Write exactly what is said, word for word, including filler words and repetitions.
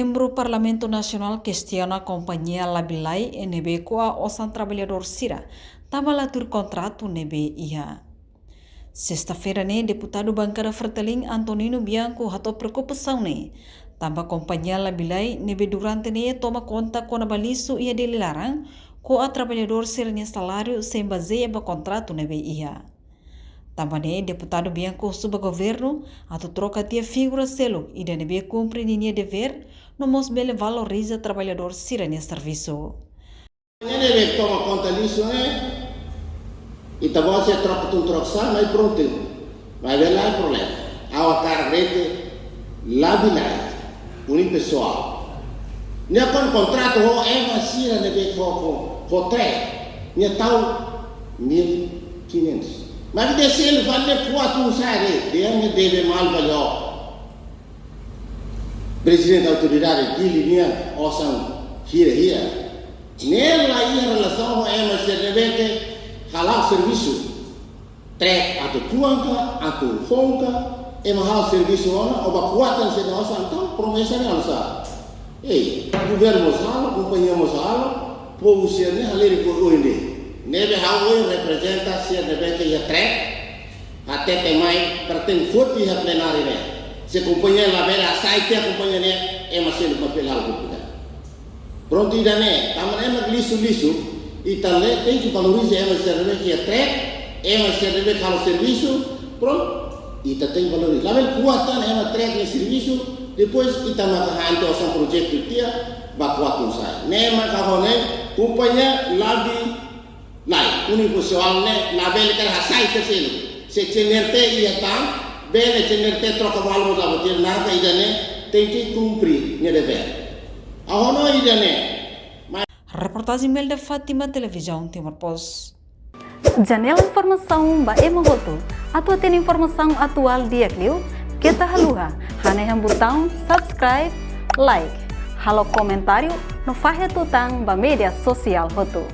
Membru Parlamentu Nasionál kestiona kompañia Labilai ne'ebé ko'a osan traballadór sira tanba la tuir kontratu ne'ebé iha. Sesta-feira ne'e, deputadu bankada Fretilin Antonino Bianco hato'o preokupasaun ne'e tanba kompañia Labilai ne'ebé durante ne'e toma konta kona-ba lixu iha Dili laran, ko'a traballadór sira-nia saláriu sein bazeia ba kontratu ne'ebé iha. Tanba ne'e, deputadu Bianco husu ba governu atu troka tiha figura seluk ida ne'ebé kumpre ninia devér, no mós bele valoriza traballadór sira-nia servisu. Ne'ebé toma konta lixu ne'e, ita-boot sei troka tun troka sá, mai prontu. Maibé la iha problema. Ha'u hakarak dehan katak Labilai, Unipesoal, nia kona kontratu ho ema sira ne'ebé ho, ho, ho TREC, nia tau mil quinhentos. Maibé ida seluk fali ne'e kuatru sai de'it, dehan nia deve malu fali ho Prezidente Autoridade Dili nian, osan hira-hira. Ne'e la iha relasaun ho ema sira ne'ebé ke hala'o servisu. TREC atu tuan ka, atu foun ka, ema halo servisu ona, o ba kuatan sira-nia osan, entaun promesa ne'e oinsá? Ei, governu mós halo, kompañia mós halo, povu sira-ne'e halerik ho oin de'it. Ne'ebé ha'u ohin reprezenta sira ne'ebé ke iha TREC, hatete mai para tenke foti iha plenária ne'e. Se kompañia labele hasai tiha kompañia ne'e, ema seluk mak bele halo públiku. Prontu, ida-ne'e, tanba ema lixu-lixu, ita la tenke valoriza ema sira ne'ebé ke iha TREC, ema sira ne'ebé ke halo servisu, prontu, ita tenke valoriza. Labele kuatan ema TREC nia servisu, depois ita maka han tiha osan projetu tiha, ba kuatan sai. Ne'e maka ha'u hanoin, kompañia Labilai, Unipesoal ne'e, labele karik hasai sira seluk. Se CNRT iha tan, bele CNRT troka balu mós la buat ida, narka ida-ne'e, tenke kumpre nia devér. Ha'u hanoin ida-ne'e. Reportajen Imelda Fátima, Televizaun Timor Post. Janela informasaun ba ema hotu. Atu hatene informasaun atuál di'ak liu, keta haluha hanehan butaun subscribe, like, halo komentáriu, no fahe tutan ba média sosiál hotu.